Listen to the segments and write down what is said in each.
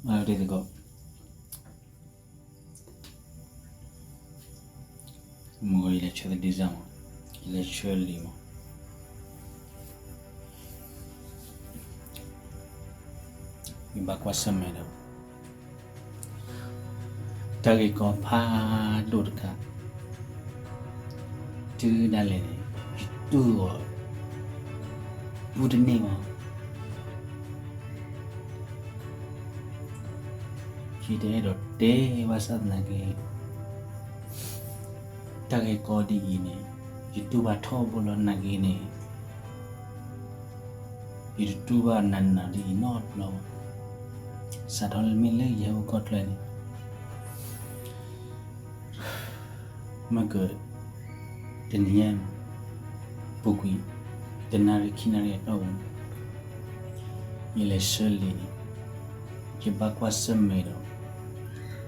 အတသကိး, မုၢ်ဂီၤ ယလဲၤဆှၢသဒံစၢ်မး, ယလဲၤဆှၢလံမး, ယဘၣ်ကွၢ်ဆၢၣ်မဲာ်ဒီး တၢ်ဂ့ၢ်ကီဖးဒိၣ်တခါ, တုၤဒၣ်လဲာ်န့ၣ် ယတူၢ်အီၤ ဘူးတန့ၢ်ဘၣ်. ယတအဲၣ်ဒိးတဲဘၣ်ဆၣ်သနာ်က့ တၢ်ဂ့ၢ်ကီဒ်အံၤန့ၣ် ယတူၢ်ဘၣ်ထီဘိလီၤ. နာ်က့န့ၣ် ယတတူၢ်ဘၣ်နးနးဒ်အံၤနီတဘျီဘၣ်. စးထီၣ်လၢမ့ၢ်လၢယဟဲအိၣ်ကီၢ်ချၢန့ၣ် မ့ၢ်က တနံၤညါ ပူၤကွံာ် တနၣ်ရံၣ်ခံနၣ်ရံၣ်အတီၢ်ပူၤန့ၣ် ယလဲၤဆှၢလံန့ၣ် ယဘၣ်ကွၢ်ဆၢၣ်မဲာ်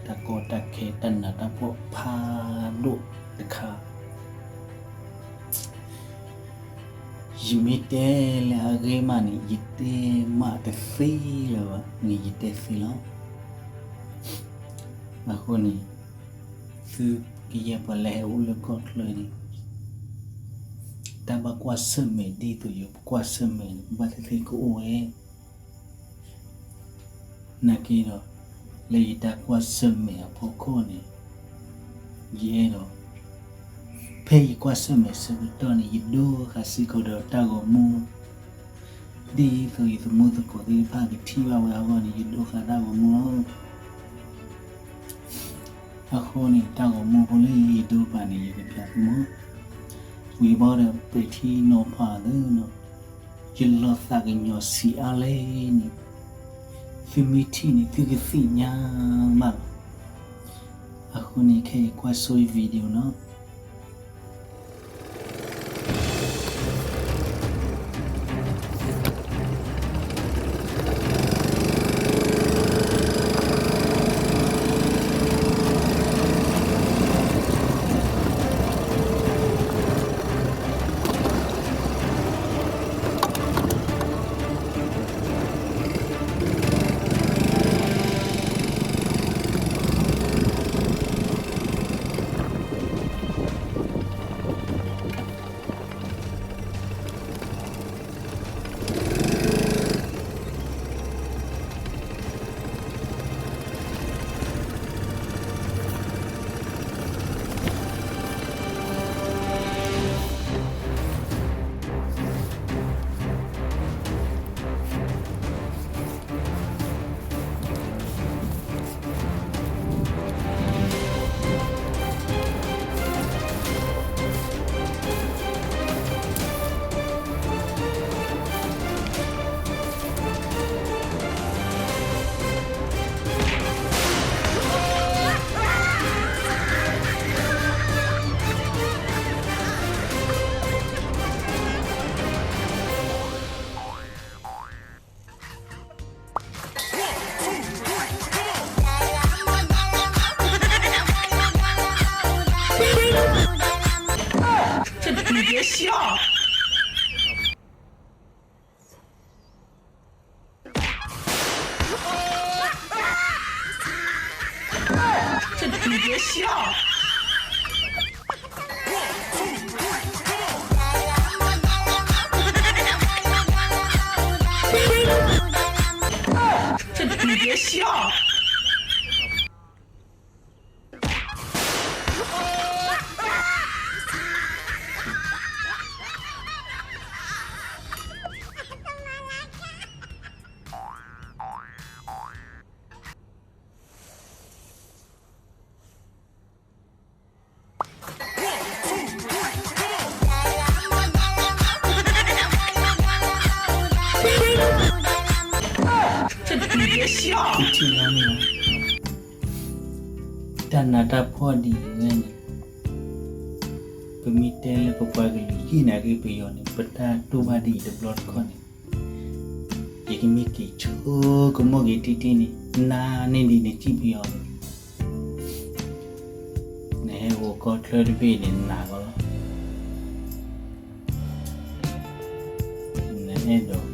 ဒီး တၢ်ကီတၢ်ခဲ တၢ်နးတၢ်ဖှီၣ်ဖးဒိၣ်တခါ. ယမ့ၢ်တဲလၢအဂ့ၢ်မးန့ၣ် ယတဲမးတသ့လၢၤဘၣ်န့ၣ် ယတဲသ့လီၤ. အဃိန့ၣ် သုကယဲၢ်ပှၤလၢဟဲအိၣ်လၢကီၢ်ချၢန့ၣ် တၢ်ဘၣ်ကွၢ်ဆၢၣ်မဲာ်ဒ်သိးယကွၢ်ဆၢၣ်မဲာ်န့ၣ် ဘၣ်သ့ၣ်သ့ၣ်ကအိၣ်ဝဲ နာ်က့ဒီး လၢယတၢ်ကွၢ်ဆၢၣ်မဲာ်အဖီခိၣ်န့ၣ် ယအဲၣ်ဒိး ဖဲယကွၢ်ဆၢၣ်မဲာ်ဆၢကတီၢ်န့ၣ် ယဒိဃာ်စ့ၢ်ကီးဒီးတၢ်ဂီၤမူ ဒ်သိးယသမူသကိးသ့ၣ်တဖၣ်ကထံၣ်ဘၣ်ဝဲအဂီၢ်န့ၣ် ယဒိဃာ်တၢ်ဂီၤမူလီၤ. အဃိန့ၣ် တၢ်ဂီၤမူဖိလၢယဒိပာ်န့ၣ် ယကဖျါသုမီၤ ဝံၤဘၣ်ဒီး ပဲာ်ထံနီၤဖးသၢနီၤ, ယလီၤသးကညီၤဆံးအါလဲၣ်န့ၣ် သုမ့ၢ်ထံၣ်န့ၣ် သုကသ့ၣ်ညါဘၣ်လီၤ. အဃိန့ၣ် ခဲအံၤကွၢ်ဆိ video နီၤ. တၢ်နးတၢ်ဖှီၣ်ဒ်အံၤဝဲန့ၣ် ပမ့ၢ်တဲလၢပပှၤကလုာ်ဟံၣ်နာ်က့ ပယီၤန့ၣ် ပတၢ်တူၢ်ဘၣ်ဒ်အံၤတဘျီတခီၣ်န့ၣ် ယကမ့ၢ်က့ၤဆိကမိၣ်က့ၤတံၢ်တံၢ်န့ၣ် နၤန့ၣ်ဒ်နစံၣ်ပယီၤန့ၣ် နဟဲအိၣ်ကီၢ်ချၢတဘ့ၣ်န့ၣ် နၤကီလီၤ. နအဲၣ်ဒိး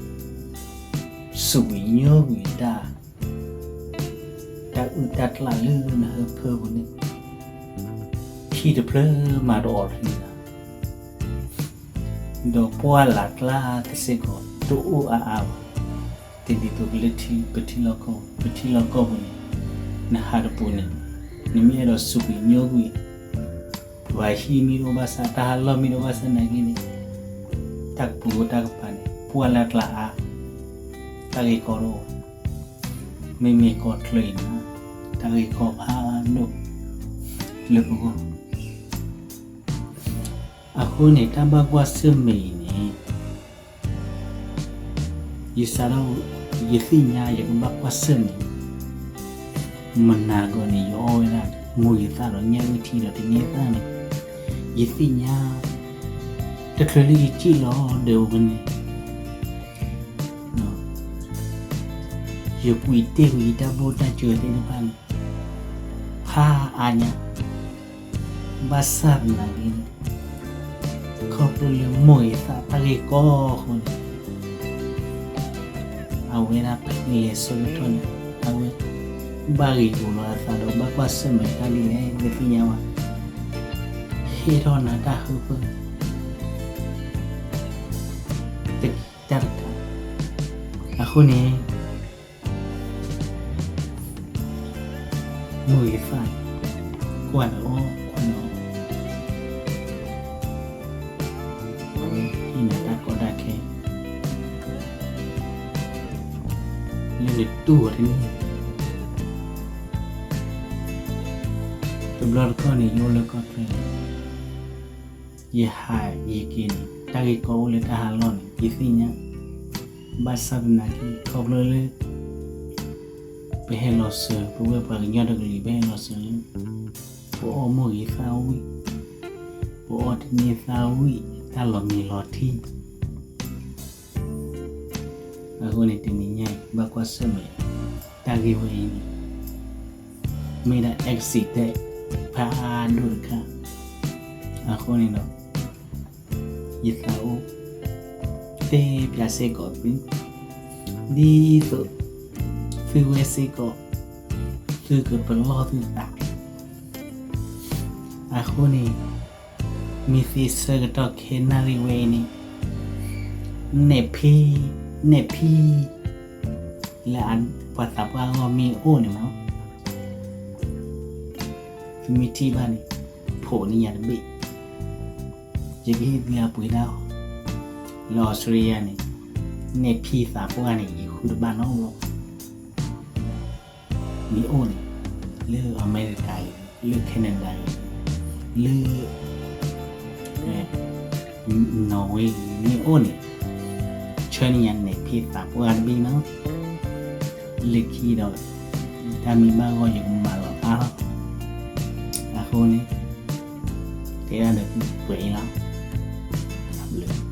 စူးကွံာ်ညိကွံာ်တၢ် တၢ်အုၣ်တၢ်ကျၢ်လၢနဟၢဖၢပူၤန့ၣ် ထံတဖျၢၣ်မးတအိၣ်လၢၤဘၣ်. ဒီးပှၢ်လၢ်ကျါသ့ၣ်စ့ၢ်ကီး တအိၣ်အါအါဘၣ်. တဒ်သိးလၢပထံလီၢ်ကီၢ်, ပထံလီၢ်ကီၢ်ပူၤန့ၣ် နဟးတပူၤန့ၣ် နမ့ၢ်အဲၣ်ဒိးစူးကွံာ်ညိကွံာ် ပှၤဟံၣ်မ့ၢ်တအိၣ်ဘၣ်ဆၣ်, တၢ်ဟးလီၢ်မ့ၢ်တအိၣ်ဘၣ်ဆၣ်နာ်က့န့ၣ် တၢ်ကပူၤတၢ်ကပၤန့ၣ် ပှၢ်လၢ်ကျါအါ, တၢ်ဂ့ၢ်ကီတအိၣ်ဘၣ်. မ့မ့ၢ်ကီၢ်ချၢအံၤန့ၣ် တၢ်ဂ့ၢ်ကီဖးဒိၣ်လၢပဂီၢ်. အဃိန့ၣ် တၢ်ဘၣ်ကွၢ်ဆၢၣ်မဲာ်အံၤန့ၣ် ယစးထီၣ် ယသ့ၣ်ညါ ယကဘၣ်ကွၢ်ဆၢၣ်မဲာ်, မနၤဂီၤန့ၣ် ယအီၣ်ဝဲဒၣ် မိၢ်ဂ့ၤသၣ်ဒီးညၣ်အုၣ်ထံဒီးတန့သၣ်န့ၣ်, ယသ့ၣ်ညါ တချုးလၢယစံၣ်လီၤဒီးဝဲန့ၣ် ယကွံာ်တ့ၢ်ကွံာ်ယတၢ်ဘိၣ်တၢ်စၢၤသ့ၣ်တဖၣ်န့ၣ် ဖးအါညါ, ဘၣ်ဆၣ်သနာ်က့န့ၣ် ခီဖျိလၢမိၢ်ဂ့ၤသၣ်တၢ်ဂ့ၢ်ကီအဃိန့ၣ် အဝဲဒၣ်ဖဲလဲၤဆၢကတီၢ်န့ၣ် အဝဲဘၣ်ဂ့ၤဂီၤလီၤအသးဒီး ဘၣ်ကွၢ်ဆၢၣ်မဲာ်တၢ်ဒ်လဲၣ် တသ့ၣ်ညါဘၣ်, ဟ့ၣ်ထီၣ်နၤတၢ်ဟၢဖၢ တကံတၢ်တကး, အဃိန့ၣ် မိၢ်ဂ့ၤသၣ် ကွၢ်ဒီးအီၤ ကွၢ်ဒီးအီၤ, အဝဲဟ့ၣ်နၤတၢ်ကီတၢ်ခဲ လၢနတူၢ်အီၤတန့ၢ်, တဘျီတခီၣ်န့ၣ် ယအိၣ်လၢကီၢ်ချၢန့ၣ် ယဟးယက့ၤန့ၣ် တၢ်ဂ့ၢ်ကီအိၣ်လၢတၢ်ဟးလီၢ်န့ၣ် ယသ့ၣ်ညါ, ဘၣ်ဆၣ်သနာ်က့ ခီဖျိလၢ ပဟဲလီၤစၢၤ ပဝဲပှၤကညီတကလုာ် ပဟဲလီၤစၢၤလၢ ပအီၣ်မိၢ်ဂ့ၤသၣ်ဝံၣ်, ပအီၣ်တန့သၣ်ဝံၣ် တၢ်လီၤမံၤလီၤထံ အဃိန့ၣ် တနံၤညါအံၤ ဘၣ်ကွၢ်ဆၢၣ်မဲာ် တၢ်ဂ့ၢ်ဝဲအံၤန့ၣ် မ့ၢ်ဒၣ် accident ဖးဒိၣ်တခါ, အဃိန့ၣ်ဒီး ယသးအိၣ်တဲဖျါစ့ၢ်ကီးသု, ဒ်သိး သုဝဲစ့ၢ်ကီး သုကပလီၢ်သုသး, အဃိန့ၣ် မ့ၢ်သ့ဆၢကတီၢ်ခဲနၣ်ရံၣ်ဝဲအံၤန့ၣ် နဲၣ်ဖံ, နဲၣ်ဖံ လၢပှၤသးပှၢ်အဂီၢ်မ့ၢ်အိၣ်န့ၣ်မး သုမ့ၢ်ထံၣ်ဘၣ်န့ၣ် ဖိးန့ၢ်ယၤတဘ့ၣ်, ယကဟ့ၣ်သုအပှ့ၤဒၣ်အီၤ, လၢအီစထြ့လယါန့ၣ် နဲၣ်ဖံသးပှၢ်န့ၣ် ယဃုတဘၣ်နီတဘျီ မ့ၢ်အိၣ်န့ၣ် လၢအမဲရကၤအံၤ, လၢ Canada အံၤ, လၢ Norway အံၤ မ့ၢ်အိၣ်န့ၣ် ဆှၢန့ၢ်ယၤနဲၣ်ဖံသးပှၢ်တဘ့ၣ်နီၤ, လၢခံဒီး တၢ်မ့ၢ်ဘၣ်ဂီၢ်ယကမၤလီၤအါထီၣ်, အဃိန့ၣ် တဲဒၣ်ဒီးပှဲၤအံၤလီၤ, တၢ်ဘျုး